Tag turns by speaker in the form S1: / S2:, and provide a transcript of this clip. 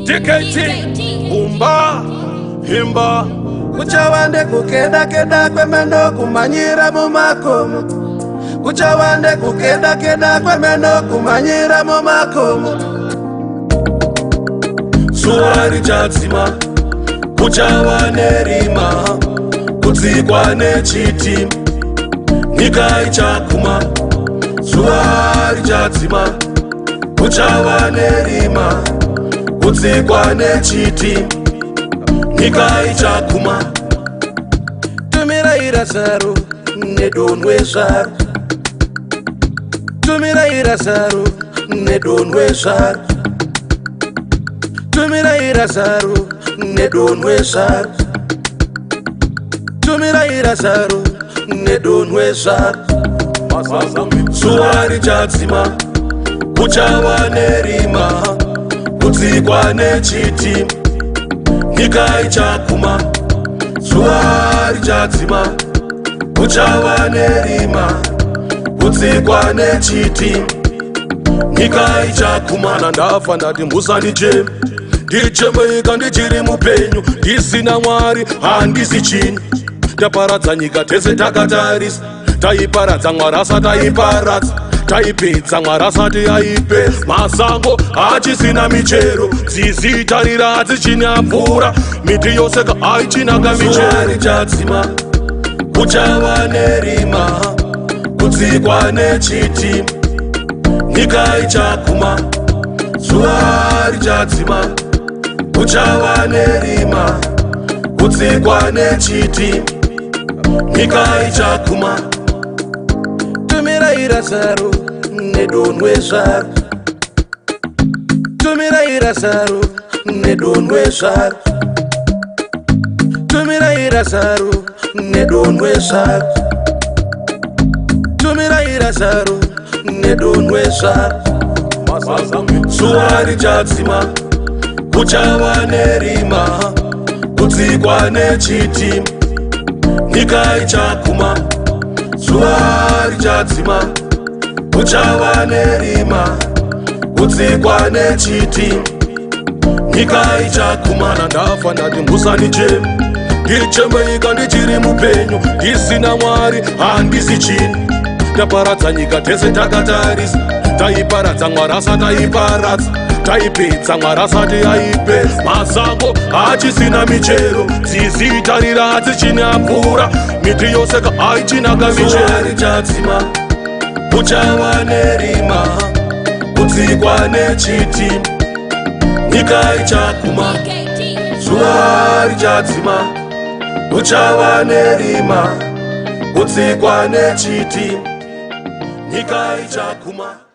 S1: DKT Umba Himba.
S2: Kuchava nekukeda keda kwemeno kumanyira mumakomo. Kuchava nekukeda keda kwemeno kumanyira mumakomo.
S1: Zuva richadzima, kuchava nerima, kutsikwa nechiti, nyika ichaguma. Zuva richadzima, kuchava nerima, kutsikwa nechiti, nyika ichaguma.
S2: Tumirai Razaro nedonwe zvaro. Tumirai Razaro nedonwe zvaro. Tumirai Razaro nedonwe zvaro. Tumirai Razaro nedonwe zvaro.
S1: Zuva richadzima, kuchava nerima, kutsikwa nechiti, nyika ichaguma. Zuva richadzima, kuchava nerima, kutsikwa nechiti, nyika ichaguma. Ndafa ndati musandicheme, ndichemeika ndichiri mupenyu, ndisina Mwari handisi chinhu. Taparadza nyika tese takatarisa, taiparadza Mwari asati aiparadza, taipedza Mwari asati aipe. Masango hachisina michero, nzizi tarira hadzichina mvura, miti yose haichina kamichero. Richadzima, kuchava nerima, kutsikwa nechiti, nyika ichaguma. Zuva richadzima, kuchava nerima, kutsikwa nechiti, nyika ichaguma.
S2: Tumirai Razaro nedonwe zvaro. Tumirai Razaro nedonwe zvaro. Tumirai Razaro nedonwe zvaro. Tumirai Razaro nedonwe zvaro.
S1: Zuva richadzima, kuchava nerima, kutsikwa nechiti, nyika ichaguma. Zuva richadzima, kuchava nerima, kutsikwa nechiti, nyika ichaguma. Ndafa ndati musandicheme, ndichemeika ndichiri mupenyu, ndisina Mwari handisi chinhu. Taparadza nyika tese takatarisa, taiparadza Mwari asati aiparadza, taipedza Mwari asati aipe. Masango hachisina michero, nzizi tarira hadzichina mvura, miti yose haichina kamichero. Richadzima, kuchava nerima, kutsikwa nechiti, nyika ichaguma. Zuva richadzima, kuchava nerima, kutsikwa nechiti, nyika ichaguma.